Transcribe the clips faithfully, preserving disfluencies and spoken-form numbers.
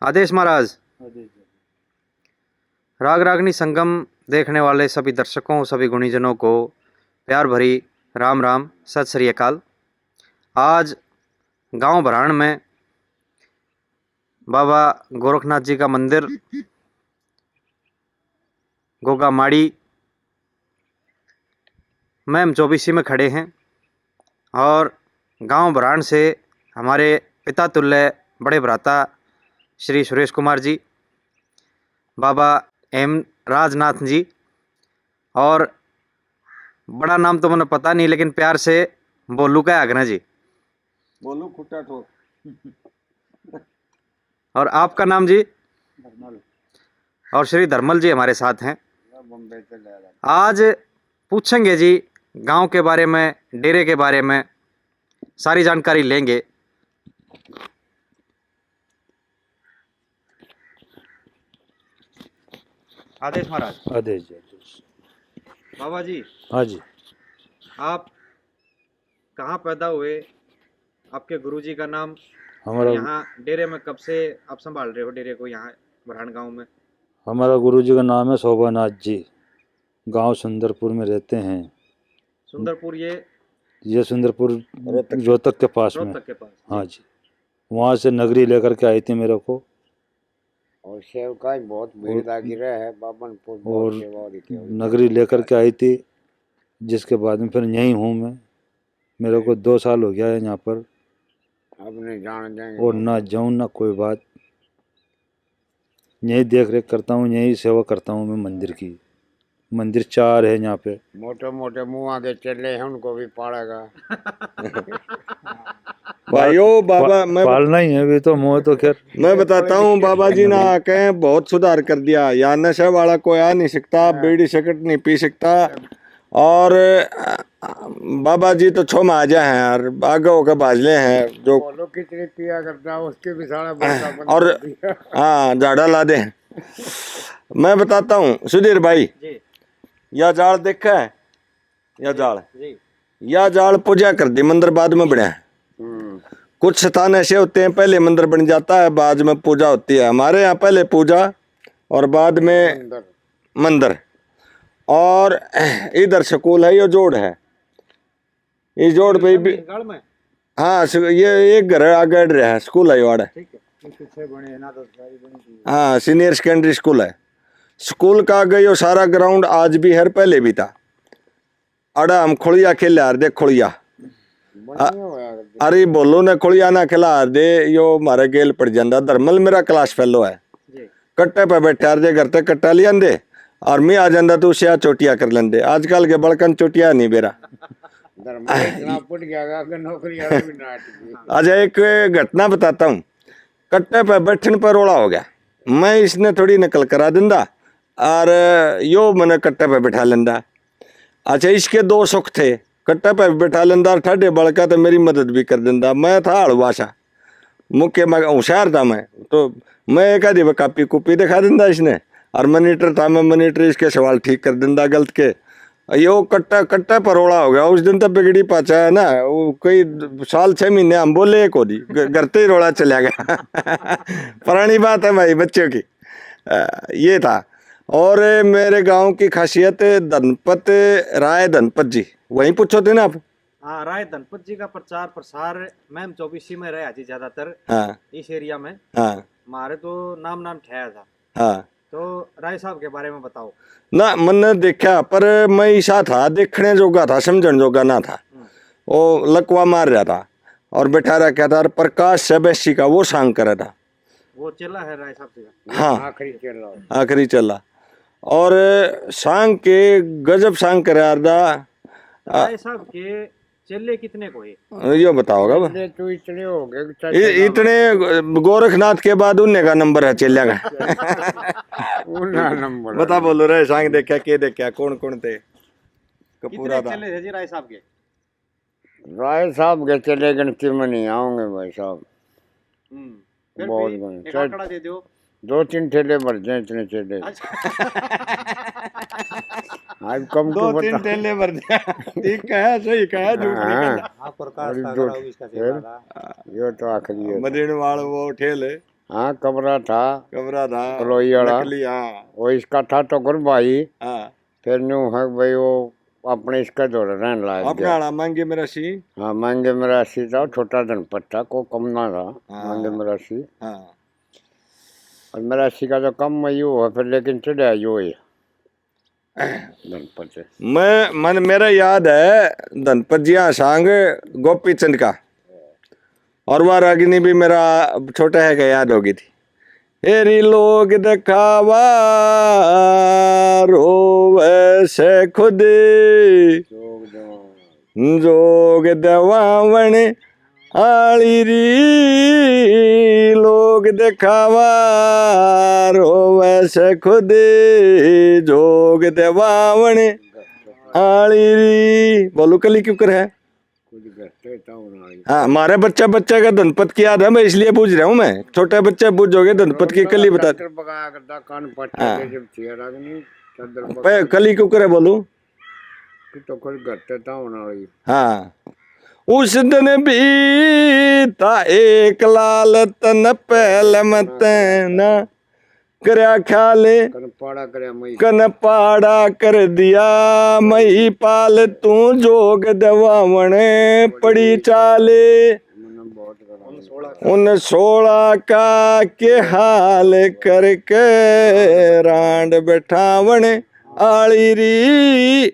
आदेश महाराज। आदेश। राग रागनी संगम देखने वाले सभी दर्शकों, सभी गुणीजनों को प्यार भरी राम राम, सत श्री अकाल। आज गांव भराण में बाबा गोरखनाथ जी का मंदिर गोगा माड़ी में हम चौबीसी में खड़े हैं और गांव भराण से हमारे पिता तुल्य बड़े भ्राता श्री सुरेश कुमार जी, बाबा एम राजनाथ जी, और बड़ा नाम तो मैंने पता नहीं, लेकिन प्यार से बोलू कहा करें जी। बोलू खुट्टा ठोक। और आपका नाम जी? धर्मल। और श्री धर्मल जी हमारे साथ हैं। बम्बई से ले आया। आज पूछेंगे जी गांव के बारे में, डेरे के बारे में सारी जानकारी लेंगे। आदेश महाराज। आदेश जी, आदेश। बाबा जी। हाँ जी। आप कहाँ पैदा हुए? आपके गुरुजी का नाम? हमारा यहाँ डेरे में कब से आप संभाल रहे हो डेरे को यहाँ भराण गांव में? हमारा गुरुजी का नाम है शोभानाथ जी, गांव सुंदरपुर में रहते हैं। सुंदरपुर ये? ये सुंदरपुर रोहतक। रोहतक के पास में। रोहतक के पास। हाँ जी। वहाँ से नगरी लेकर के आई थी मेरे को। और सेवकाई बहुत भीड़ और, लागी रहे है, बाबन बहुत और सेवा हो रही थी। नगरी लेकर के आई थी, जिसके बाद में फिर यहीं हूँ मैं। मेरे को दो साल हो गया है यहाँ पर। अब नहीं जान देंगे। और ना जाऊँ ना कोई बात, यही देख रेख करता हूँ, यही सेवा करता हूँ मैं मंदिर की। मंदिर चार है यहाँ पे। मोटे मोटे मुंह आगे चेले हैं, उनको भी पालेगा। भाइयों, बाबा, पा-, मैं बत-, पालना ही है अभी तो, मुंह तो खैर। मैं बताता हूँ, बाबा जी ना आके बहुत सुधार कर दिया। यहाँ नशे वाला कोई आ नहीं सकता, हाँ। बीड़ी सिगरेट नहीं पी सकता। और, अ, बाबा जी तो छो में आ जाए हैं और आगे होके बाजले हैं जो बोलो कितनी पिया करता, उसके भी साला बच्चा बंद और कर दिया। हाँ, झाड़ा ला दे। मैं बताता हूँ सुधीर भाई, जी। या जाल देखा है? या जाल, जी। या जाल पूजा कर दी, मंदिर बाद में बना है। हम्म। कुछ स्थान ऐसे होते हैं, पहले मंदिर बन जाता है, बाद में पूजा होती है। हमारे यहाँ पहले पूजा और बाद में मंदिर। मंदिर। और इधर स्कूल है, ये जोड़ है, इस जोड़ पे भी। गाल में? हाँ, स-, ये एक घर आगे रहा है, स्कूल है, वाड़ा। ठीक है। ये पीछे बने हैं ना, तो सारी बनी थी। हाँ, सीनियर सेकेंडरी स्कूल है। स्कूल का आगे यो सारा ग्राउंड आज भी है, पहले भी था। अड़ा हम खोलिया खेला यार, देख खोलिया। बनी आ, हुआ है। अरे बोलो ना, खोलिया ना खिला दे, यो मारे गेल पड़ जांदा। धर्मल मेरा क्लास फेलो है। जी। कट्टे पे बैठा जे घर ते कट्टा ले आंदे और मैं आ जांदा तो उसे आ चोटिया कर लेंदे। आजकल के बड़कन चोटिया नहीं बेरा। धर्म इतना पुट गया कि नौकरी वाला भी ना अटकी। अच्छा, एक घटना बताता हूँ। कट्टे पे बैठन पर रोला हो गया, मैं इसने थोड़ी नकल करा दिंदा और यो मैंने कट्टे पे बैठा लेंदा। अच्छा, इसके दो सुख थे, कट्टे पे भी बैठा लेंदा और ठाडे बड़का तो मेरी मदद भी कर देंदा। मैं था हलवा सा, मुख्य मैं होशियार था मैं, तो मैं एक आधी बार कापी कुपी दिखा देंदा इसने, और मॉनिटर था मैं, मॉनिटर इसके सवाल ठीक कर देंदा गलत के। यो कट्टा, कट्टा परोला हो गया उस दिन, तो बिगड़ी पाचा है ना, वो कई साल छह महीने हम बोले एक होदी, ग-, घर ते ही रोला चला गया। पुरानी बात है भाई, बच्चों की। अ, ये था। और मेरे गांव की खासियत धनपत, राय धनपत जी, वहीं पूछो थे ना आप? हाँ, राय धनपत जी का प्रचार प्रसार मैम चौबीसी में रहा जी ज्यादातर। हाँ। इस एरिया में। हाँ। हमारे तो नाम नाम ठहरा था। हाँ। तो राय साहब के बारे में बताओ। ना, मैंने देखा, पर मैं ईसा था, देखने जोगा था, समझण जोगा ना था। हम्म। वो लकवा मार रहा था और बैठा रखा था, और प्रकाश सबैसी का वो सांग करे था। वो चेला है राय साहब जी का? हाँ। आखिरी चेला। आखिरी चेला। और सांग के गजब सांग करे यार दा। आ, राय साहब के चेले कितने को है? यो बताओगा बा? चेले तो इतने हो गए कि इ-, इतने गोरखनाथ के बाद उन्हें का नंबर है चेलिया का। उन्हें नंबर बता है। बोलो रे, सांग देखा, के देखा, कौन कौन थे? कपूरा कितने दा। चेले थे जी राय साहब के? राय साहब के चेले गिनती में नहीं आओगे भाई साहब। हम्म। फिर बहुत भी गए। एक आंकड़ा दे दो। दो तीन ठेले भर जाए इतने चेले। अच्छा। आज कम दो तीन ठेले भर जाए। ठीक कहा, सही कहा, झूठ नहीं कहना। हाँ, प्रकाश सागर दो, इसका फिर? यो तो आखिरी है। मदीन वाल वो ठेले। हाँ, कबरा था। कबरा था। कलोई वाला। नकली, हाँ। वो इसका था तो गुरु भाई। हाँ। फिर न्यू है भाई, वो अपने इसका दौड़ रहने लग अपने गया। वाला मांगे मरासी। हाँ, मांगे मरासी था, छोटा धनपत था, को कम ना था। हाँ। मांगे मरासी। हाँ। और मरासी का तो कम में यो है फिर, लेकिन चढ़ा यो है। धनपत। मैं, मन, मेरा याद है धनपत जी हाँ सांग गोपी चंद का, और वह रागिनी भी मेरा छोटा है क्या याद होगी थी। हेरी लोग दिखावा रोवे से खुद, जोग दवावण आली री, लोग दिखावा रोवे से खुद, जोग दवावण आली री। बोलो, कली क्यों कर है? कुछ घटते तो होना ही। हाँ, हमारे बच्चा बच्चा का धनपत की याद है, मैं इसलिए पूछ रहा हूँ। मैं छोटे बच्चे पूछोगे धनपत की कली बता। चादर बगाया करता, कान पट्टे हाँ। के जब थी रागनी, चादर बगाया पे कली क्यों करे बोलूं? कि तो कुछ घटते तो होना ही। हाँ, उस दिन भी था एक लाल तन पहल मत ना करया ख्याल, कन पाड़ा करया मई। कन पाड़ा कर दिया मई पाल, तू जोग दवावण पड़ी चाल। मन्ने बहुत गलत। उन सोलह का के हाल करके रांड बैठावण आली री।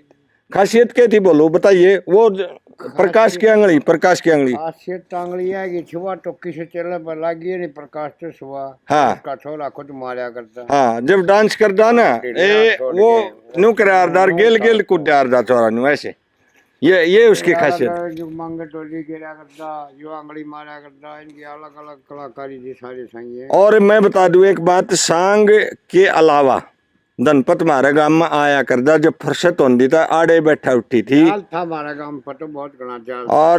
खासियत के थी बोलो, बताइए। वो ज-, प्रकाश की आंगली, प्रकाश की आंगली। खासियत तो आंगली है कि छुआ तो किसी चले पर लागी नहीं, प्रकाश तो छुआ। हाँ। उसका छोरा खुद मारया करता। हाँ, जब डांस करता ना, ढीला ए, छोड़ वो के। न्यू करारदार, गेल गेल कूदारदा छोरा न्यू ऐसे। ये, ये उसकी खासियत। जो मांगे डोली गिरा करता, जो आंगली मारा करता, इनकी अलग-अलग कलाकारी थी सारी सही है। और मैं बता दूं एक बात, सांग के अलावा धनपत म्हारे गाम में आया करदा, जब फुर्सत होंदी तो आड़े बैठा उठी थी। जाल था हमारे गाम पर तो बहुत घना जाल। और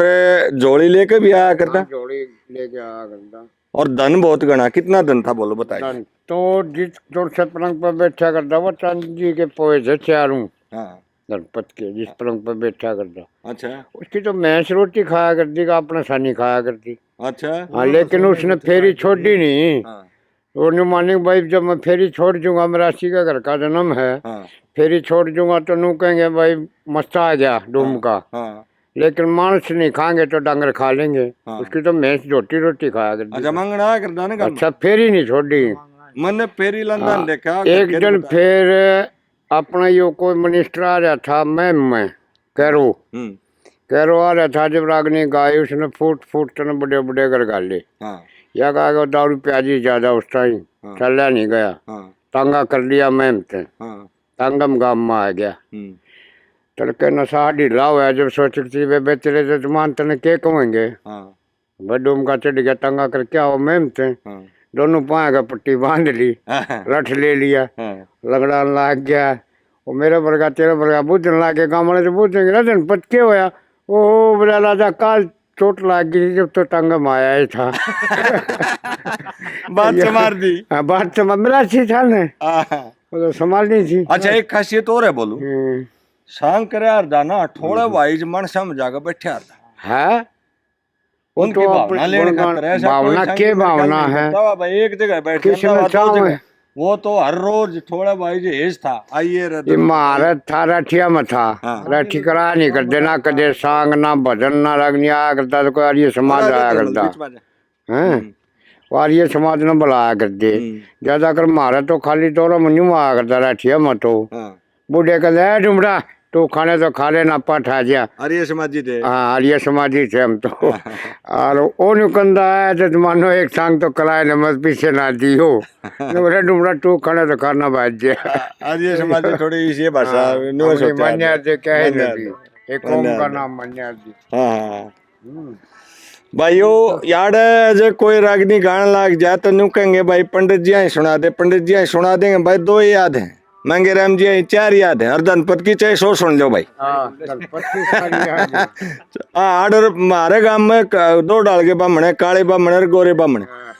झोली लेके भी आया करदा। हाँ, झोली लेके आया करदा। और धन बहुत घना, कितना धन था बोलो, बताइए। धन तो जिस जोर से पलंग पर बैठा करदा, वो चांदी के पोए थे चारों। हाँ। धनपत के, जिस पलंग पर बैठा करदा। अच्छा। उसकी तो भैंस रोटी खाया करदी, का अपना सानी खाया करदी। अच्छा। हाँ, लेकिन उसने फेरी छोड़ी नहीं। हाँ। वो न्यू मानेंगे, भाई, जब मैं फेरी छोड़ दूंगा, मेरा अस्सी का घर का जन्म है, हाँ। फेरी छोड़ दूंगा तो न्यू कहेंगे, भाई, मस्ता आ गया डूम हाँ, का। हाँ। लेकिन मांस नहीं खाएंगे तो डंगर खा लेंगे। हाँ। उसकी तो भैंस झोटी रोटी खाया करदी। अच्छा, मांगना आया करदा ना काम? अच्छा, फेरी नहीं छोड़ी। मन्ने फेरी लंदा हाँ। देखा, एक दिन फिर अपना यो कोई मिनिस्टर आ रहा था, मैं, मैं, कैरो। हम्म। कैरो आ रहा था, जब रागनी गाई, उसने फूट, फूट तने बड़े, बड़े घर गाले। हाँ। या कहा कि दारू प्याजी ज्यादा उस टाइम, हाँ। चला नहीं गया। हाँ। तांगा कर लिया मैं ते। हाँ। तांगम गाम में आ गया। हम्म। तड़के नशा ढीला होया, जब सोच के बेबे तेरे जजमान तने के कहेंगे? हाँ। बडूम का चढ़ गया, तंगा करके आओ मेहनत। हाँ। दोनों पाए का पट्टी बांध ली, हाँ। लठ ले लिया, हाँ। लगड़ान लाग गया। वो मेरे वर्गा, तेरे वर्गा बूझन लाग गए, गांव वाले तो बूझेंगे ना, धनपत के होया? ओ, बोला, राजा, काल चोट लाग गई थी, जब तो तंग माया ही था। बात ये, संभाल दी। हाँ, बात संभाल, मेरा अच्छी था ना। हाँ। वो तो संभालनी थी। अच्छा, एक खासियत और है, बोलूं। हम्म। सांग करे हरदा ना, ठोले हम्म। भाई जमन समझा के बैठे हरदा। है? वो उनकी तो भावना अपने लेने गुणगान, खातर है, ऐसा कोई भावना संग के नहीं भावना करता है? भाई, एक जगह बैठ किसी जाता, में वो दो चाहे जगह। वो तो हर रोज थोड़ा भाई जी हेज था, आइए रे ये दोस्त। महारत था, राठिया में था। हाँ। राठी करा नहीं कर देना, कदे सांग ना भजन ना रागनी आया करता, तो कोई आर्य समाज आया करता। बीच में आ जा। हैं? हम्म। वो आर्य समाज ने बुलाया कर दे। हम्म। ज्यादा कर महारत तो खाली दौरा में नहीं आया करता, राठिया में तो। हाँ। बूढ़े कहते, "ए डुमड़ा, तू खाने तो खा ले ना, पा ठा दिया।" आर्य समाजी थे। हाँ, आर्य समाजी थे हम तो। और ओनू कंदा है, तो मानो एक सांग तो कलाए न मत पीछे ना दियो। न बोले, "डुमड़ा, तू खाने तो खाना बाज दिया।" आ-, आर्य समाजी थोड़ी इसी भाषा हाँ, न्यू अपनी सोचा मान्या है। दे क्या है मान्या नहीं दे। भी। एक कौम का मान्या दे। नाम मान्या दे। हाँ, हाँ। हम्म। भाइयों, यार, जे कोई रागनी गान लाग जाए, तो न्यू कहेंगे, "भाई, पंडित जी आई सुना दे।" पंडित जी आई सुना देंगे, भाई, दो ही याद हैं। मांगे राम जी आई चार याद हैं, और धनपत की चाहे सौ सुन लो, भाई। हाँ, धनपत की सारी याद है। हाँ, आडर म्हारे गांव में क-, दो डाल के बामण है, काले बामण और गोरे बामण। हाँ।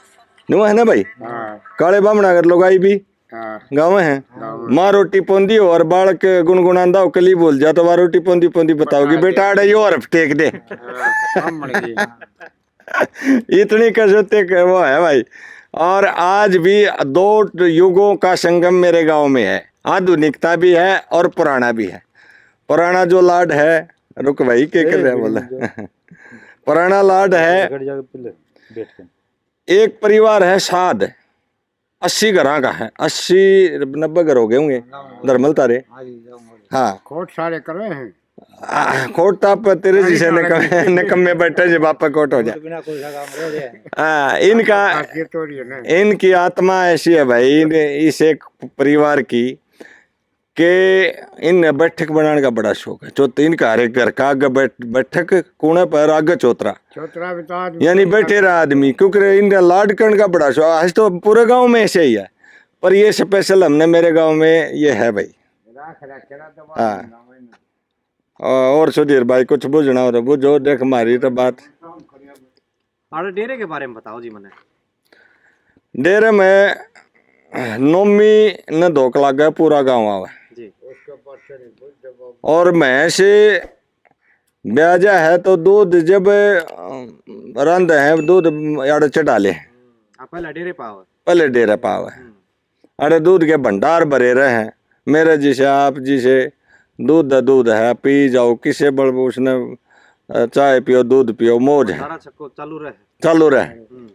न्यू है ना, भाई? हाँ। काले बामण अगर लोग आई भी, हाँ। गाँव है। गाँव। माँ रोटी पोंदी हो और बालक गुनगुनांदा हो, कली बोल जा तो वह रोटी पोंदी पोंदी बताओगी, "बेटा, आड़े यो हरफ टेक दे।" हाँ, बामण की। इतनी कसौती क-, वो है भाई। और आज भी दो युगों का संगम मेरे गांव में है, आधुनिकता भी है और पुराना भी है। पुराना जो लाड है, रुक भाई, के कर रहा है, बोला। पुराना लाड है। बैठ के। एक परिवार है साध, अस्सी घरां का है, अस्सी नब्बे घर हो गए होंगे धर्मल तारे। हाँ, कोट सारे करे हैं। आ, कोट तो आप तेरे जिसे निकम्मे बैठे जे बापा कोट हो जाए। हाँ, इनका, इनकी आत्मा ऐसी है भाई, इन, इस एक परिवार की, के इन बैठक बनाने का बड़ा शौक है। चौथ इनका हर एक घर का आगे बैठ-, बैठक कोने पर आगे चौतरा। चौतरा में तो आदमी यानी बैठे रहा आदमी, क्योंकि इनका लाड करण का बड़ा शौक। आज तो पूरे गांव में ऐसे ही है, पर ये स्पेशल हमने, मेरे गांव में ये है भाई। हाँ। और सुधीर भाई, कुछ बुझना हो तो बुझो, देख मारी तो बात। अरे डेरे के बारे में बताओ जी मने। डेरे में नौमी ने धोक लागे, पूरा गांव आवे। जी। और मैं से ब्याजा है तो दूध जब, अ, रांधे हैं, दूध आड़े चढ़ा ले। हम्म, आप पहले डेरे पावे। पहले डेरे पावे। हम्म। अरे दूध के भंडार भरे रहे हैं। मेरे जिसे, आप जिसे, दूध है, दूध है, पी जाओ, किसे बल उसने, अ, चाय पियो, दूध पियो, मौज है। भंडारा छक्को चालू रहे। चालू रहे। हम्म।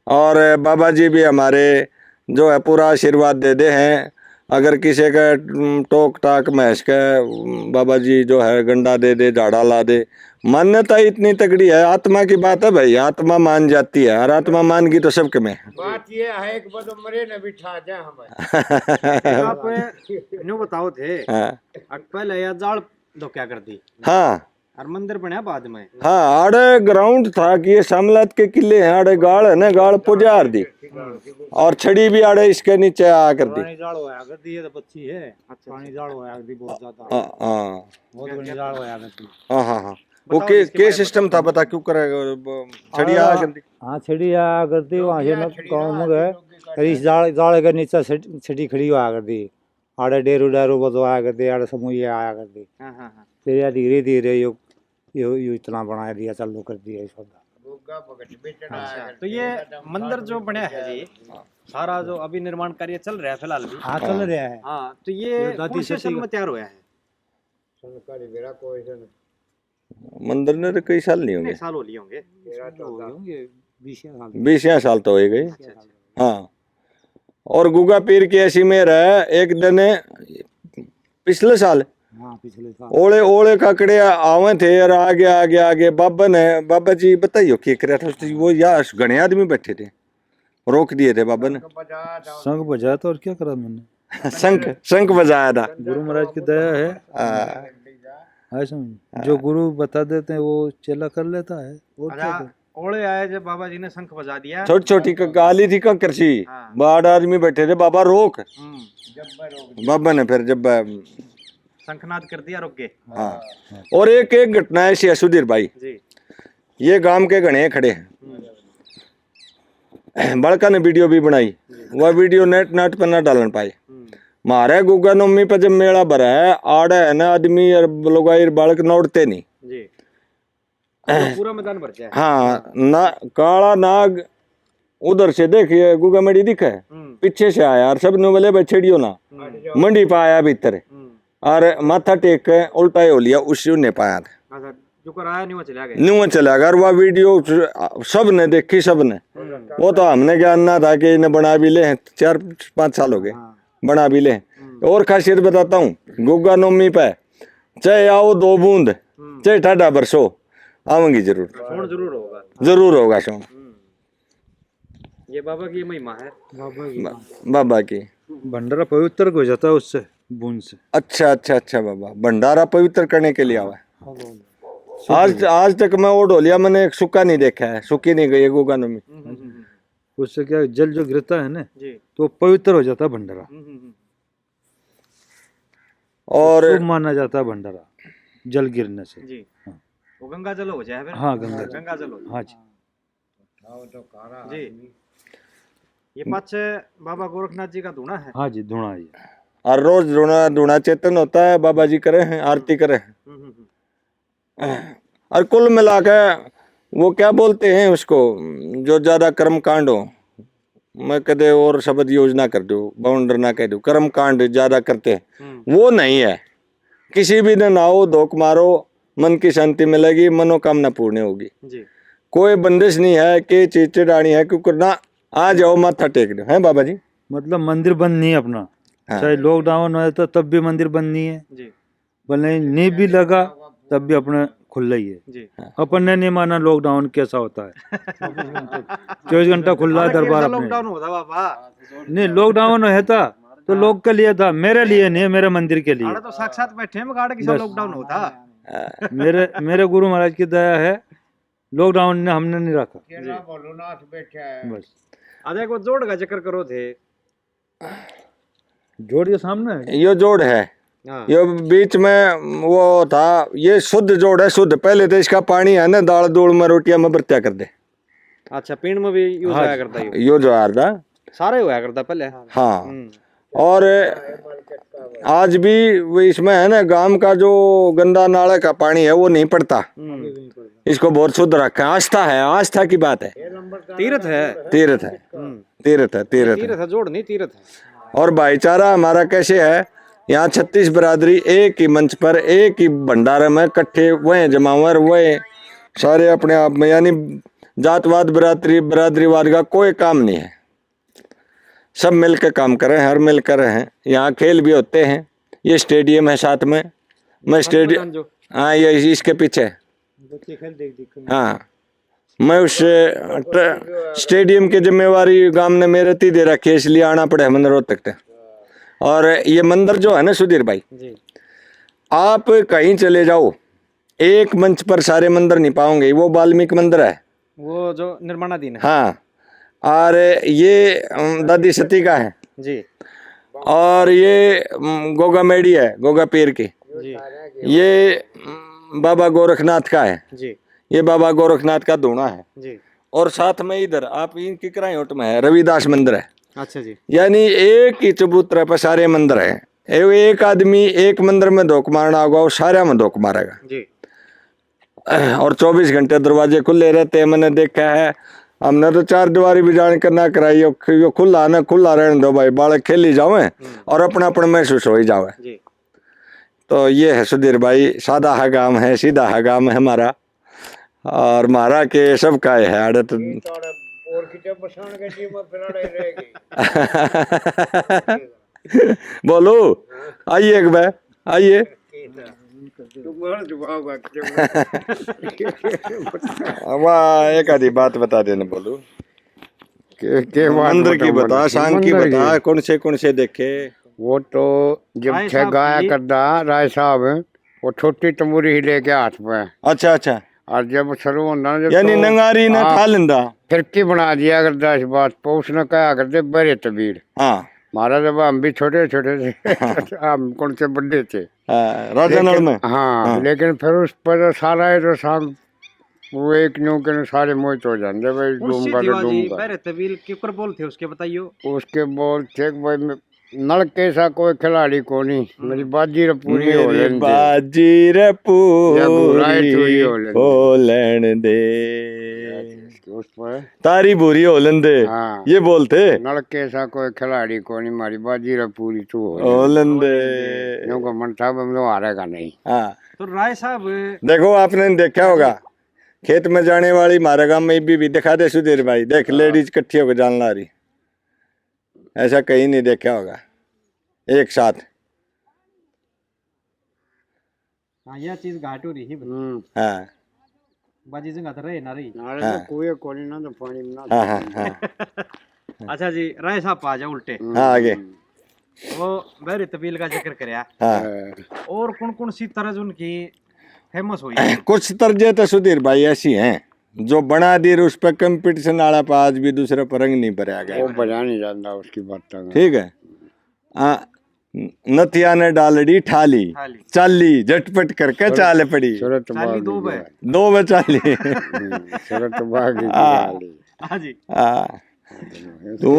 और बाबा जी भी हमारे जो है पूरा आशीर्वाद दे दे हैं। अगर किसी का, उम, टोक टाक में हंस के, उम, बाबा जी जो है गंडा दे दे, झाड़ा ला दे, मान्यता इतनी तगड़ी है, आत्मा की बात है भाई, आत्मा मान जाती है, और आत्मा मान गई तो सबके में। बात ये है, एक बार तो मरे न बिठा जा हमारे। आप न्यू बताओ थे, हाँ। अक पहले या जाल धोख्या कर दी। हाँ। और मंदिर बनया बाद में। हाँ, आड़े ग्राउंड था कि ये सामलात के किले हैं, आड़े गाल है ना, गाल पुजार दी। और छड़ी भी आड़े इसके नीचे आया कर दी। पुरानी जाल होया कर दी, ये तो बच्ची है। अच्छा, पुरानी जाल होया कर दी बहुत ज्यादा। हाँ, हाँ। बहुत बड़ी जाल होया कर दी। हाँ, हाँ, हाँ। वो बताओ के, इसके के बारे में सिस्टम था, बताओ। बता क्यों करे, ब-, छड़ी आया कर दी? हाँ, छड़ी आया कर दी, वहाँ से ना गाँव में गए, फिर इस जाल, जाल के नीचे छड़-, छड़ी खड़ी हुआ कर दी। आड़े डेरू डारू बजवाया कर दे, आड़े समूह आया कर दे। हाँ, हाँ, हाँ। फिर यार धीरे धीरे यो, यो, यो इतना बना दिया, चालू कर दिया ये सौदा। अच्छा, तो ये मंदिर जो बनया है जी, सारा जो अभी निर्माण कार्य चल रहा है फिलहाल भी। हाँ, चल रहा है। हाँ, तो ये ये दादी कौन से सती सन का में तैयार हुआ है? मंदिर ने तो कई साल नहीं कितने होंगे। साल हो लिए होंगे? तेरह, चौदह। हो गए होंगे, बीस साल। बीस साल तो हो ही गए। अच्छा, अच्छा। हाँ। और गुगा पीर की ऐसी मेहर है, एक दिन पिछले साल हाँ, पिछले साल। ओले, ओले काकड़े आवे थे और आगे, आगे, आगे बाबा ने, बाबा जी बताइयो के करे था, तो वो यार घणे आदमी बैठे थे, रोक दिए थे बाबा ने। शंख बजाया था और क्या करा मैंने? शंख, शंख बजाया था। गुरु महाराज की दया है। हाँ। है समझ? हाँ। जो गुरु बता देते हैं वो चेला कर लेता है, और क्या अच्छा, करें? ओले आए जब बाबा जी ने शंख बजा दिया। छोटी छोटी क-, गाली थी ककर सी। हाँ। बाहर आदमी बैठे थे, "बाबा रोक।" हम्म। बाबा ने फिर जब शंखनाद कर दिया, रुक गए। हाँ। और एक, एक घटना ऐसी है सुधीर भाई। जी। ये गांव के घणे खड़े हैं। हम्म। बालका ने वीडियो भी बनाई, जी। वह वीडियो नेट नाट पर ना डालन पाए। हम्म। म्हारे गुगा नौमी पे जब मेला भरा है, आड़े है ना आदमी और लुगाई बालक नौड़ते नहीं। जी। पूरा, पूरा मैदान भर जाए। हाँ, ना, काला नाग उधर से देख, ये गुगा मेड़ी दिखे, हम्म। पीछे से आया और सब नु बोले, "भाई छेड़ियो ना।" हम्म। मंडी पे आया भीतर। हम्म। और माथा टेक के उल्टा ही हो लिया, उसी ने पाया था। अच्छा, जो कर आया, न्यूं चला गया। न्यूं चला गया, और वह वीडियो सब ने देखी, सब ने। हम्म। वो तो हमने ज्ञान ना था कि इन्हें बना भी ले, चार पाँच साल हो गए, हाँ। बना भी ले। हम्म। और खासियत बताता हूँ, गुगा नौमी पे चाहे आओ दो बूंद, हम्म। चाहे ठाडा बरसो, आवेंगी जरूर। सोण जरूर होगा। जरूर होगा सोण। हम्म। ये बाबा की महिमा है। बाबा की। बा-, बाबा की। भंडारा पवित्र हो जाता है उससे, बूंद से। अच्छा, अच्छा, अच्छा बाबा, भंडारा पवित्र करने के लिए आवा है। हाँ, हाँ। आज, आज तक मैं वो ढोलिया मैंने एक सूखा नहीं देखा है, सूखी नहीं गई है गुगा नौमी। हम्म, हम्म, हम्म। उससे क्या है, जल जो गिरता है ना, जी। तो पवित्र हो जाता है भंडारा। हम्म, हम्म, हम्म। और शुभ माना जाता है भंडारा, जल गिरने से। जी। हाँ। वो गंगा जल हो जाए फिर? हाँ, गंगा जल। गंगा जल हो जाए। हाँ जी। जी। ये पाछे बाबा गोरखनाथ जी का धूणा है। हाँ जी, धूणा है। और रोज धूणा, धूणा चेतन होता है, बाबा जी करे हैं, आरती करे हैं। हम्म, हम्म, हम्म। और कुल मिला के वो क्या बोलते हैं उसको, जो ज्यादा कर्म कांड हो, मैं कदे और शब्द use ना कर दूं, बाउंडर ना कह दूं, कर्म कांड ज्यादा करते हैं, हम्म। वो नहीं है। किसी भी दिन आओ, धोक मारो, मन की शांति मिलेगी, मनोकामना पूर्ण होगी। जी। कोई बंदिश नहीं है कि चीज चढ़ानी है, क्योंकि ना, आ जाओ, माथा टेक दो, हैं बाबा जी? मतलब मंदिर बंद नहीं है अपना, हाँ। चाहे लॉकडाउन है तो तब भी मंदिर बंद नहीं है, जी। भले नहीं भी लगा तब भी अपने खुला ही है। जी। हाँ। अपन ने नहीं माना लॉकडाउन कैसा होता है। चौबीस घंटा खुला है दरबार अपने। लॉकडाउन होता बाबा। नहीं, लॉकडाउन है था तो लोग के लिए था, मेरे लिए नहीं है, मेरे मंदिर के लिए। आड़े तो साक्षात बैठे हैं, गाड़ किसा बस। लॉकडाउन होता। हाँ। मेरे, मेरे गुरु महाराज की दया है, लॉकडाउन ने हमने नहीं रखा। केला भोलोनाथ बैठा है। बस। आजा, एक बार जोड़ का जिक्र करो थे। जोड़ ये सामने है। यो जोड़ है। हाँ। यो बीच में वो था, ये शुद्ध जोड़ है, शुद्ध। पहले तो इसका पानी है ना, दाल दूल में, रोटियां में बरत्या कर दे। अच्छा, पीण में भी use हाँ, होया करता है यो? यो जो आर दा। सारा ही होया करता पहले? हाँ। हम्म। और आज भी वो इसमें है ना, गांव का जो गंदा नाले का पानी है, वो नहीं पड़ता। हम्म। इसको बहुत शुद्ध रखा है। आस्था है, आस्था की बात है। तीर्थ है। तीर्थ है। हम्म। तीर्थ है, तीर्थ है। तीर्थ है, जोड़ नहीं, तीर्थ है। और भाईचारा हमारा कैसे है, यहाँ छत्तीस बिरादरी एक ही मंच पर, एक ही भंडारे में इकट्ठे, वह जमावर, वह सारे अपने आप में, यानी जातवाद, बिरादरी, बिरादरीवाद का कोई काम नहीं है। सब मिलकर काम कर रहे हैं, हर मिलकर रहे हैं। यहाँ खेल भी होते हैं। ये स्टेडियम है साथ में, मैं स्टेडियम, हाँ, ये इस-, इसके पीछे। हाँ, मैं उस, अ, ट-, स्टेडियम की जिम्मेवारी गांव ने मेरे ती दे रखी है, इसलिए आना पड़े हमें रोहतक तक। और ये मंदिर जो है ना सुधीर भाई, जी। आप कहीं चले जाओ, एक मंच पर सारे मंदिर नहीं पाओगे। वो वाल्मीकि मंदिर है, वो जो निर्माणाधीन है। हाँ, और ये, अम, दादी सती का है। जी। और ये, अम, गोगा मेड़ी है, गोगा पीर की। जी। ये, अम, बाबा गोरखनाथ का है। जी। ये बाबा गोरखनाथ का धूणा है। जी। और साथ में इधर आप इनकी किकराई होट में है, रविदास मंदिर है। अच्छा जी। यानी एक ही चबूतरे पर सारे मंदिर हैं। ए-, एक आदमी एक मंदिर में धोक मारना होगा, वो सारा में धोक मारेगा। जी। और चौबीस घंटे दरवाजे खुले रहते हैं, मैंने देखा है। हमने तो चार दीवारी भी जान कर ना कराई, यो ख-, यो खुला ना खुला रहने दो भाई, बालक खेली जावे हम्म। और अपनापन महसूस हो ही जावे। जी। तो ये है सुधीर भाई, सादा है गांव है, सीधा है गांव है हमारा। और म्हारा के सबका है आदत। ये तो आड़े और किते बसान के जी में फिर आड़े रह गई। बोलो, आइए एक बार, आइए। तू बोल जवाब आ, किते वाह, एक आधी बात बता देना, बोलो। के, के बात मंदिर की बताऊं बता, मैं? सांग की मंदिर बता, की। कौन से, कौन से देखे? वो तो जब राय थे साहब गाया की। करदा, राय साहब, वो छोटी तंबूरी ही लेके हाथ में। अच्छा, अच्छा। और जब शुरू होंदा ना, जब यानी तो, नंगारी ना हाँ, ठा लेंदा। फिरकी बना दिया करदा इस बात पर, उसने कहा करदे, "बहरे तबीर।" हाँ। महाराज, जब हम भी छोटे-छोटे थे, हाँ। हम कौन से बड़े थे। हाँ, राजा नल लेकिन, में। हाँ, हाँ। लेकिन फिर उस पर सारा ये जो सांग, वो एक न्यू के सारे मोहित हो जाते भाई, कौन सी डूंगा तो दीवा जी, डूंगा। बहरे तबीर के ऊपर बोल थे उसके, बताइयो। उसके बोल थे कि भाई, मैं नलके सा कोई खिलाड़ी कोनी, हम्म। मेरी बाजी रे पूरी हो मेरी लेंदे। बाजी रे या गुराए पूरी चोरी हो लेंदे। हो लेन दे। उस पर तारी भूरी हो लेंदे। हाँ। ये बोल थे। नलके सा कोई खिलाड़ी कोनी, मारी बाजी रे पूरी तू हो हो लेंदे। लेंदे। यूं को मन था, हम तो हारेगा नहीं। हाँ। तो राय साहब देखो, आपने देखा होगा, खेत में जाने वाली मारे गांव में भी, भी दिखा दे सुधीर भाई, देख, हाँ। लेडीज इकट्ठी होकर जान ला रही। ऐसा कहीं नहीं देखा होगा एक साथ। हाँ, यह चीज घाट हो रही है। हम्म। हाँ। बाजी जगह तो रहे ना रही। नाले हाँ। तो कुएं कोनी ना तो पानी में ना। हाँ, हाँ, हाँ। अच्छा जी, राय साहब आ जाओ उल्टे। हम्म। हाँ, आगे। वो बहरी तबील का जिक्र करया। हाँ। हाँ। और कौन कौन सी तर्ज उनकी फेमस हुई? कुछ तर्जें तो सुधीर भाई ऐसी हैं, जो बना दी, उस पर कंपटीशन आला पर आज भी दूसरे पर रंग नहीं भरया गया। वो भरया नहीं जाता उसकी बातों में। ठीक है। आ, नथिया ने डालड़ी ठाली, ठाली। चाली, झटपट करके सूरत, चाल पड़ी। सूरत चाली बाग दो की बे। दो बे चाली। हम्म, सूरत बाग की हाँ। चाली। हाँ जी। हाँ। तू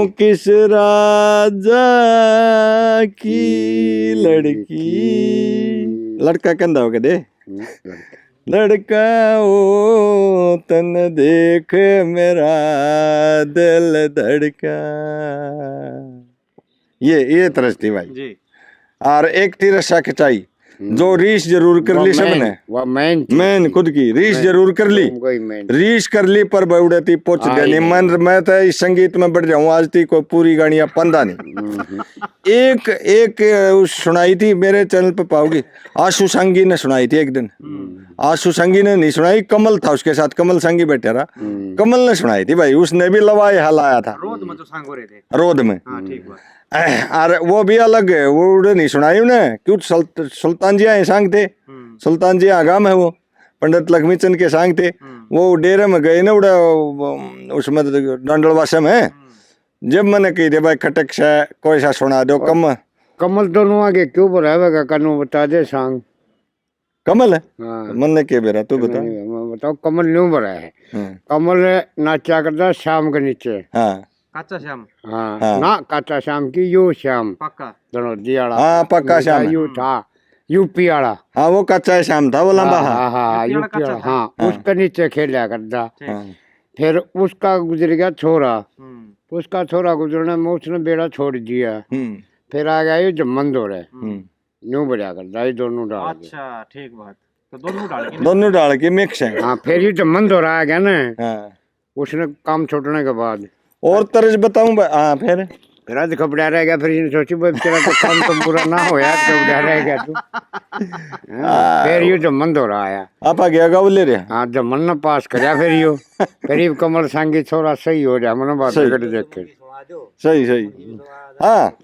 किस राजा की लड़की? लड़का कहंदा हो कदे? हम्म, लड़का। लड़का ओ तन देख मेरा दिल धड़का। ये ये तरस थी भाई। जी। और एक थी रस्सा खिंचाई, हम्म। जो रीस जरूर कर वो ली मैन, सबने। वो मैन थी। मैन खुद की रीस मैन। जरूर कर ली। तुम कोई मैन। रीस कर ली पर बौड़े थी पहुंच हाँ, गए ये नहीं। मैं मैं तो इस संगीत में बढ़ जाऊं, आज थी कोई पूरी गानियां पंदा नहीं। हम्म। एक एक उस सुनाई थी, मेरे चैनल पे पाओगी, आशु सांगी ने सुनाई थी एक दिन। हम्म। आशु सांगी ने नहीं सुनाई, कमल था उसके साथ, कमल सांगी बैठा रहा। हम्म। कमल ने सुनाई थी भाई, उसने भी लवाए हलाया था। रोध में तो सांगो रहे थे। रोध में। हाँ, ठीक बात। और वो भी अलग है, वो उड़े नहीं सुनाई उन्हें, क्यों सुल्त-, सुल्तान जी आए सांग थे। हम्म। सुल्तान जी आगाम है वो, पंडित लक्ष्मी चंद के सांग थे। हम्म। वो डेरे में गए ना उड़ा, उसमें तो डांडलवासा में। हम्म। जब मैंने कही दे भाई खटक से कोई सा सुना दो, और कम। कमल दोनों आगे क्यों बुलावेगा, कनु बता दे सांग। कमल है? हाँ। मन ने के बेरा, तू बता। नहीं, मैं बताओ, कमल न्यू बड़ा है। हाँ। कमल नाचा करता श्याम के नीचे। हाँ। काचा श्याम। हाँ, हाँ। ना काचा श्याम की, यो श्याम। पक्का। धनौदी वाला। हाँ, पक्का नहीं था, श्याम है। यू था, यूपी वाला। हाँ, वो काचा श्याम था, वो लंबा हाँ, था। हाँ, हाँ, यूपी वाला यूपी वाला, काचा था। हाँ, हाँ। उसके नीचे खेला करता। ठीक। हाँ। फिर उसका गुजर गया छोरा। हम्म। उसका छोरा गुजरने में उसने बेड़ा छोड़ दिया। हम्म। फिर आ गया ये जम्मन दौड़े। हम्म। हम्म। न्यू बढ़िया करता, ये दोनों डाल के। अच्छा, ठीक बात। तो दोनों डाल के दोनों डाल के मिक्स है। हाँ, फिर ये जम्मन दौरा आ गया ना। हाँ। उसने काम छोड़ने के बाद। और तर्ज बताऊं बा-, हाँ, फिर? फिर आज खपड़ा रह गया, फिर इसने सोची, "भाई, तेरा तो काम तो पूरा ना होया, खपड़ा रह गया तू।" हाँ, हाँ। फिर ये जम्मन दौरा आया। आपा गया गाँव ले रहे? हाँ, जम्मन ने पास करया फिर यो। फिर ये कमल सांगी छोरा सही हो जा, मने बात सही। कर देख के। सही, सही। हाँ।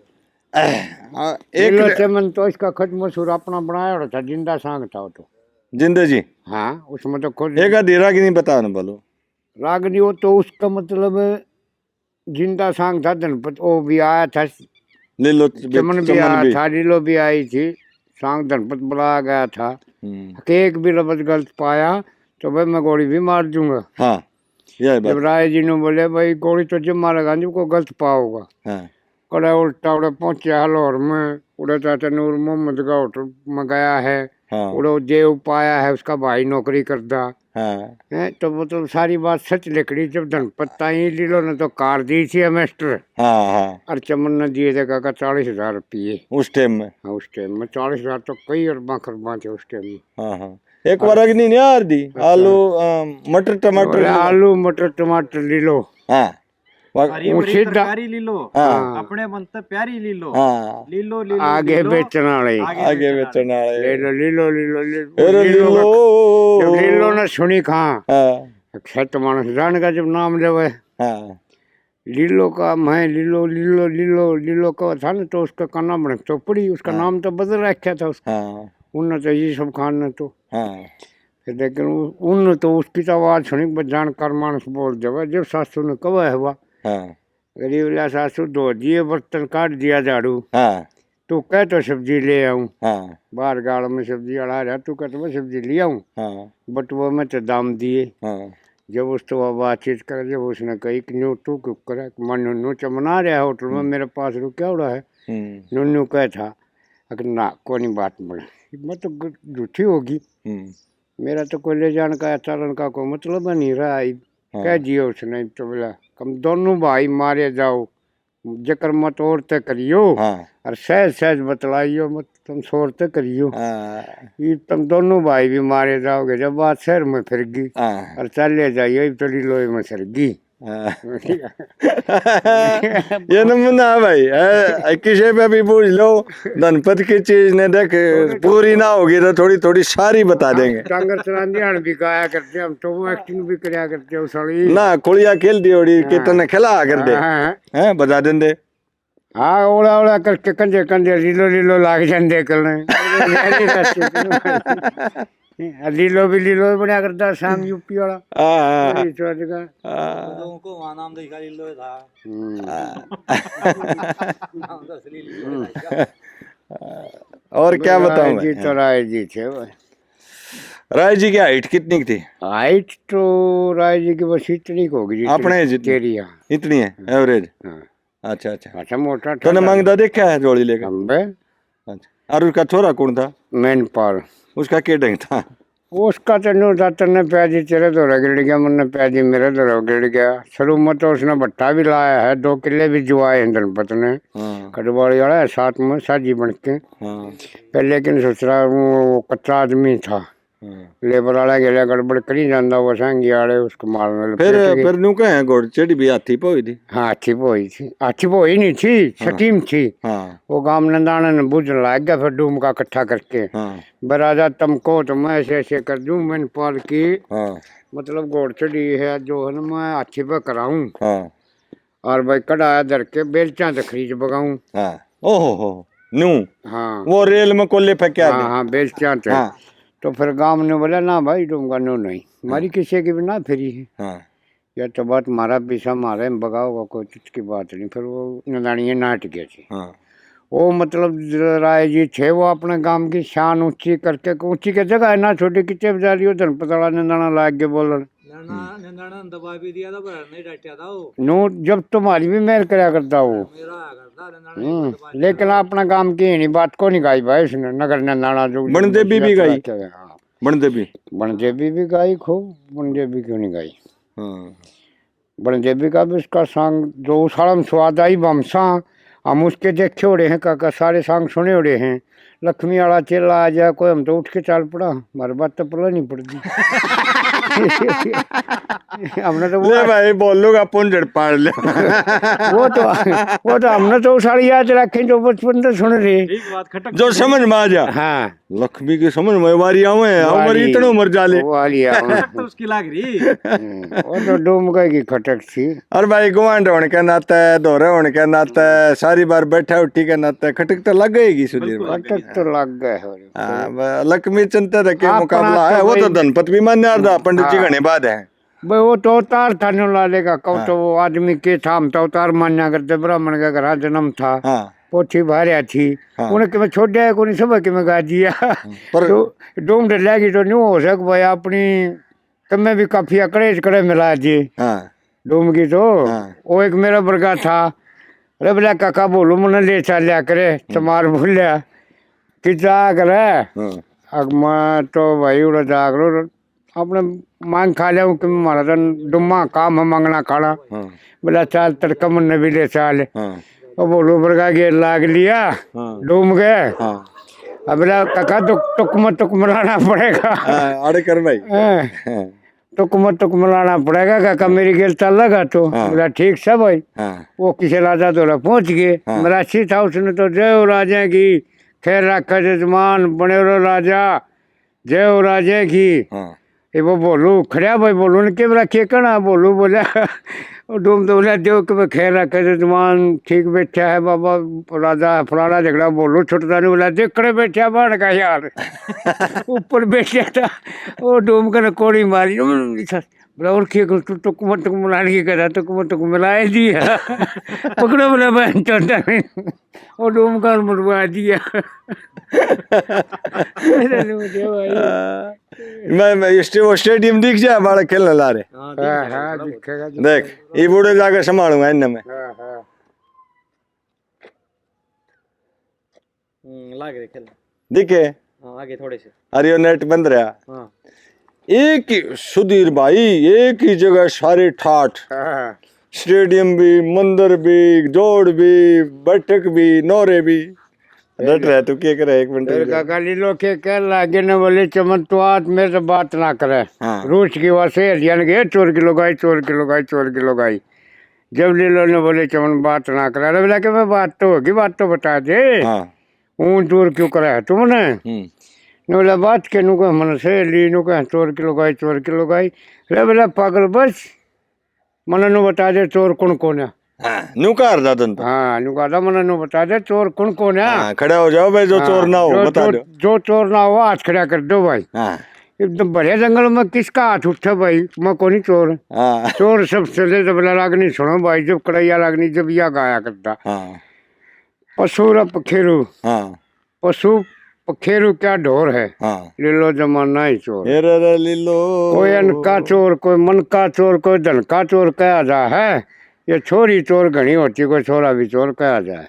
हाँ, एक लीलो चमन तो इसका खत मशहूर अपना बनाया होता था, जिंदा सांग था वो तो। जिंदे जी? हाँ, उसमें तो खुद एक आधी रागनी बता ना बोलो। रागनी वो तो उसका मतलब जिंदा सांग था, धनपत वो भी आया था, लीलो भी, चमन भी चमन आया भी। था, लीलो भी आई थी, सांग धनपत बुलाया गया था। हम्म। कि एक भी लफ्ज गलत पाया तो भाई मैं गोली भी मार दूंगा। हाँ, यही बात। जब राय जी ने बोले, "भाई गोली तो जब मारेगा जी, को गलत पाओगा।" हाँ। कड़े उल्टा उड़े पहुंचे है लाहौर में, उड़े चाचा नूर मोहम्मद का होटल में गया है, हाँ। उड़े देव पाया है, उसका भाई नौकरी करदा। हाँ। हैं, तो वो तो सारी बात सच लिखड़ी। जब धनपत ताई लीलो ने तो कार दी थी मास्टर। हाँ, हाँ। और चमन ने दिए थे काका चालीस हजार रुपये। उस टाइम में? हाँ, उस टाइम में चालीस हजार तो कई अरबा खरबा थे उस टाइम में। हाँ, हाँ। एक बार अग्नि नहीं हार दी। अच्छा। आलू, अ, मटर, टमाटर अरे, लीलो। आलू, मटर, टमाटर लीलो। हाँ। वा-, हरी वो भरी सीधा तरकारी लीलो। हाँ। अपने मन ते प्यारी लीलो। हाँ। लीलो, लीलो, आगे लीलो। बेचण आले। आगे आगे बेचण बेचण आले। लीलो, लीलो, लीलो, लीलो। अरे लीलो लीलो। का-, जब लीलो ना सुनी कहाँ। हाँ। अक्षर तो मानस जान का जब नाम लेवे। हाँ। लीलो का मैं लीलो, लीलो, लीलो, लीलो का था ना, तो उसका काना बने तो पड़ी, उसका हाँ। नाम तो बदल रखा था उसका। हाँ। उनने तो यूसुफ खान ने तो। हाँ। फिर लेकिन उ-, उनने तो उसकी तो आवाज सुनी, बस जानकार मानस बोल देवे, जब सासू ने कहे हुआ। हाँ। गरीब ला सासू धो दिए बर्तन, काट दिया झाड़ू। हाँ। तू कह तो सब्जी ले आऊं। हाँ। बाहर गाल में सब्जी अड़ा रहा, तू कह तो मैं सब्जी ले आऊं। हाँ। बटुआ में तो दाम दिए। हाँ। जब उस तो बातचीत कर, जब उसने कही कि न्यू तू क्यों करे, मैं न्यू न्यू चमना रहा होटल में, हम्म। मेरे पास रुक्या उड़ा है। हम्म। न्यू न्यू कह था, अगर ना, कोनी बात बने, मैं तो ग-, झूठी होगी। हम्म। मेरा तो कोई ले जाने का, चालन का कोई मतलब नहीं रहा। हाँ। कह दिया उसने तो बोला, "तुम दोनों भाई मारे जाओ, जिक्र मत और ते करियो, हाँ। और सहज सहज बतलाइयो मत, तुम शोर ते करियो। हाँ। ये तुम दोनों भाई भी मारे जाओगे।" जब बात शहर में फिर गई, हाँ। और चले जाइयो, ये तो लीलोई में सर गई। हाँ। ये नमूना है भाई, है, किसी पे भी पूछ लो, धनपत की चीज ने देख, पूरी ना होगी तो थोड़ी, थोड़ी सारी बता देंगे। डांगर चरांदी हण भी गाया करते हम, तो वो एक्टिंग भी करया करते उस वाली। ना, कुड़िया खेल दी होड़ी, हाँ। कितने खिला कर दे। हाँ, हाँ। हैं, बजा देंदे। हाँ, ओला ओला करके कंधे कंधे लीलो लीलो लाग जांदे कलने। लीलो भी लीलो ही बनया करता शाम यूपी वाला। हाँ, हाँ, हाँ। बड़ी चौथ का। हाँ। लोगों को वहाँ नाम देखा लीलो था। हम्म। हाँ। नाम तो असली लीलो था इसका। और क्या बताऊं मैं? राय जी तो राय जी थे भाई। राय जी की हाइट कितनी की थी? हाइट तो राय जी की बस इतनी की होगी जितनी अपने जितनी। तेरी, हाँ। इतनी है, हाँ। एवरेज? हाँ। अच्छा, अच्छा। अच्छा, मोटा तने ठंडा मांगदा है। देखा है झोली लेकर? अम्बे। अच्छा। और उसका छोरा कौन था? मैनपाल। उसका के ढंग था? उसका तो न्यू था, तन्ने प्याजी तेरे धोरे गिर गया, मन्ने प्याजी मेरे धोरे गिर गया। शुरू में तो उसने भट्टा भी लाया है, दो किले भी जुआए हैं धनपत ने। हाँ। कटवाली वाला है, साथ में साझी बन के। हाँ। पर लेकिन ससुरा वो कच्चा आदमी था। हाँ। लेबर वाला गेला गड़बड़ करी जांदा, वो सांगी आले उसको मारने लग फिर, गए। फिर न्यू कहे घोड़ चढ़ी भी हाथी पे हुई थी। हाँ, हाथी पे हुई थी, हाथी पे हुई नहीं थी, हाँ। सकीम थी। हाँ। वो गांव नंदाना ने बूझने लग गया, फिर डूम का इकट्ठा करके। हाँ। बराजा तुम को तो मैं ऐसे ऐसे कर दूं, मैंने पाल की। हाँ। मतलब घोड़ चढ़ी है जो है ना, मैं हाथी पे कराऊं। हाँ। और भाई कढ़ाया धर के बेलचा से खरीद बगाऊं। हाँ। ओहो हो, न्यू। हाँ। वो रेल में कोले फेंक के आ हाँ, गया। हाँ, बेलचा से। हाँ। तो फिर गांव ने बोला, "ना भाई, डूम का न्यू नहीं, हमारी हाँ। किसी की भी ना फिरी है।" हाँ। या तो बात मारा पीसा मारे में बगाओगा, कोई तुझ की बात नहीं। फिर वो नदानिये नाट गया जी। हाँ। वो मतलब ज-, राय जी थे, वो अपने गांव की शान ऊंची करके, ऊंची के जगह है ना, छोटी किचे बजा लियो, धन पतला नंदाना लाग के बोलन। नंदाना, हम्म। नंदाना ने दबा भी दिया था, पर नहीं डांटा था वो। नो, जब तुम्हारी भी मेहर करया करता वो। मेरा आया करता, नंदाना ने हम्म, दबा दिया। लेकिन अपना गांव की इन्हीं बात को नहीं गाई भाई उसने, नगर नंदाना जो बन देवी भी गाई। हाँ। बन देवी। बन देवी भी गाई खूब, बन देवी क्यों नहीं गाई? हाँ। बन देवी का भी उसका सांग जो उस आलम स्वाद आई बमसा, हम उसके देखे उड़े हैं काका, सारे सांग सुने उड़े हैं। लक्ष्मी वाला चेला आ जाए कोई, हम तो उठ के चाल पड़ा, हमारे बात तो पल्ला नहीं पड़ती। हमने तो वो ले भाई, बोलूंगा, पुंजड़ पाड़ ले। वो तो, वो तो हमने तो उस आली याद रखे जो बचपन से सुन रहे। ठीक बात, खटक जो समझ में आ जा। हाँ। लक्ष्मी की समझ में वारी आवे, हमारी वाली, इतने उम्र जा ले। वाली आवे। खटक तो उसकी लाग रही। हम्म, वो तो डूम गए की खटक थी। अरे भाई, गुआंढ होने के नाते, धोरे होने के नाते, सारी बार बैठा उठी के नाते खटक तो लग गई सुधीर बिल्कुल भाई। खटक तो लग गए हो। हाँ, ब-, लक्ष्मी चंद तक के अपना मुकाबला तो है, वो तो भाई धनपत भी मान्या था, पंडित जी हाँ। घने बाद है। भाई, वो तो अवतार था न्यू लाले का, कहो हाँ। तो वो आदमी के था, हम तो अवतार मान्या करते, ब्राह्मण के घर जन्म था, हाँ। पोथी भार्या थी, हाँ। उन्हें कि मैं छोड़ दिया, कोनी सब कि मैं गा दिया। हाँ, पर तो डूम डर लगी तो न्यू हो सक भाई, अपनी तब मैं भी काफी अकड़े कड़े मिला दिए। हाँ। डूम की तो हाँ। वो एक मेरा बरगा था, अरे बोला, "काका बोलू, मने ले चल लिया करे।" हम्म। तमार बोलिया कि जा करे। हाँ। अब मैं तो भाई उड़ा जाग लो, अपने मांग खा लिया कि महाराज डुम्मा काम है मांगना खाना। हाँ। बोला, "चाल तड़का मन्ने भी ले चाल।" हाँ। वो बोलू बरगा गेर लाग लिया, हाँ। डूम गए। हाँ। अब बोला, "काका, टुक-, टुकमा टुकमलाना पड़ेगा।" हाँ, अरे कर भाई। हाँ। हाँ। टुकमा टुकमलाना पड़ेगा, काका, मेरी गेर चलेगा तो। हाँ। बोला, "ठीक से भाई।" हाँ। वो किसे राजा धोरे पहुंच गए। हाँ। मरासी था, उसने तो, "जय हो राजा की, खैर रखा जजमान, बने रहो राजा।" जय हो राजे की। हाँ। ये वो बोलू खड़ा भाई, बोलू ने के बोला, "के कहना?" बोलू बोला, वो डूम तो बोला, "देव के खैर रखे, जजमान ठीक बैठा है बाबा, राजा फलाना झगड़ा।" बोलू छुटता नहीं, बोला, "देख खड़े बैठा बाण का यार।" ऊपर बैठा था, वो डूम कर कोड़ी मारी, बोला, "और के कर तू, टुकमा टुकमलान की करा, टुकमा टुकमलाए दिया।" पकड़ो बोला, "बहन चोदा नहीं।" वो डूम कर मरवा दिया। अरे लो दे भाई। मैं, मैं स्टे-, वो स्टेडियम दिख जाए, बालक खेलने ला रहे। हाँ, हाँ, दिखेगा, हाँ, थोड़ा बहुत। दिखेगा, देख, दिखेगा। ये बूढ़े जाके संभालूंगा इनने मैं। हाँ, हाँ। हम्म, लाग रहे खेलने। दिखे? हाँ, आगे थोड़े से। अरे, यो नेट बंद रहा। हाँ। एक ही, सुधीर भाई, एक ही जगह सारे ठाठ। हाँ। स्टेडियम भी, मंदिर भी, जोड़ भी, बैठक भी, नौरे भी। डट रहा तू, के करे? एक मिनट फिर रुक जा। काका लीलो के कह लागे न बोले, "चमन, तू आज मेरे से बात ना करे।" हाँ। रूस की वहाँ से हरियाणा गए, चोर की लुगाई, चोर की लुगाई, चोर की लुगाई। जब लीलो ने बोले, "चमन, बात ना करे।" अरे बोला कि, "मैं बात तो होगी, बात तो बता दे।" हाँ। ऊन दूर क्यों करा है तुमने? हम्म। ने बोला, "बात के नु कह मन से ली, नु कह चोर की लुगाई, चोर की लुगाई।" अरे बोला, "पागल बस।" मने नु बता दे चोर कौन कौन है। हाँ, न्यू कह रहा था तो। हाँ, न्यू कह रहा, मने नु बता दे चोर कौन कौन है। हाँ, खड़ा हो जाओ भाई, जो हाँ, चोर ना हो, जो, बता जो, दो। जो चोर ना हो, हाथ खड़ा कर दो भाई। हाँ। एकदम भरे जंगल में किसका हाथ उठे भाई, मैं कोनी चोर। हाँ। चोर सब चले जब लागनी, सुनो भाई, जब कड़ैया लागनी, जब या गाया करता। हाँ। पशु रे पखेरु। हाँ। पशु पखेरु क्या ढोर है। हाँ। लीलो जमाना ही चोर। ए रे रे लीलो। कोई अन का चोर, कोई मन का चोर, कोई धन का चोर कहा जा है। ये छोरी चोर घणी होती, कोई छोरा भी चोर कहा जाए।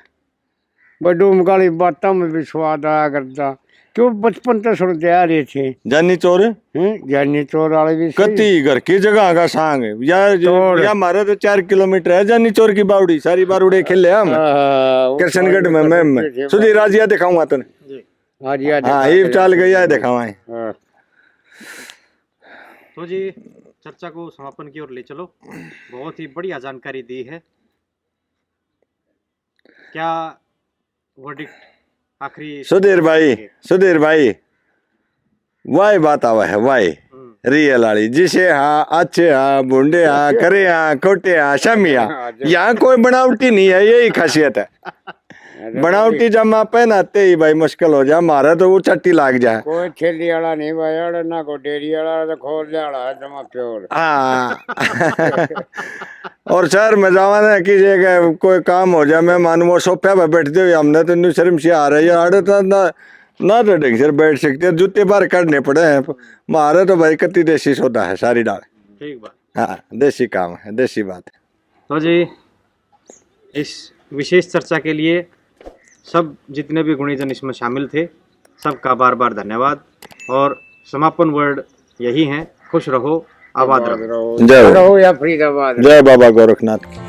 बड़ू मकाली बातों में भी स्वाद आया करता। जो बचपन तक सुनते आ रहे थे। जानी चौर। हम्म, जानी चौर वाले भी सही। कति घर की जगह का सांग है। या, चौर। या हमारे तो चार किलोमीटर है जानी चौर की बावड़ी, सारी बार उड़े खेले हम। हाँ, वो किशनगढ़ में सारे मैं, बचपन मैं के थे। सुधीर राजिया दिखाऊंगा तने। आज याद हाँ, दिखा ये दे। चाल गई है दिखावा। हाँ। तो जी, चर्चा को समापन की ओर ले चलो। बहुत ही बढ़िया जानकारी दी है। क्या वर्डिक्ट आखिरी? सुधीर भाई, सुधीर भाई, वाई बात आवा है, वाई। हम्म, रियल वाली, जिसे हाँ, अच्छे हाँ, भूंडे हाँ, करे हाँ, खोटे हाँ, शामी हाँ। हाँ, जो- यहाँ कोई बनावटी नहीं है, यही खासियत है। बनावटी जमा पहनाते ही भाई मुश्किल हो जा, मारा तो वो चट्टी लाग जा। कोई थैली वाला नहीं भाई, अरे ना कोई डेयरी वाला, तो खोल ले वाला है जमा प्योर। हाँ। और शहर में जावा ना, किसी का कोई काम हो जाए, मैं मानू वो सोफे पे बैठते हुए, हमने तो न्यू शर्म से आ रही है, अरे तो ना, ना तो ढंग से बैठ सकते, जूते बाहर काटने पड़े हैं। मारे तो भाई कति देसी सौदा है सारी डाल। ठीक बात। हाँ, देसी काम है, देसी बात है। तो जी, इस विशेष चर्चा के लिए सब जितने भी गुणीजन इसमें शामिल थे, सबका बार बार धन्यवाद। और समापन वर्ड यही है, खुश रहो, आबाद रहो। रहो। जय हो। रहो या फरीदाबाद। जय बाबा गोरखनाथ की।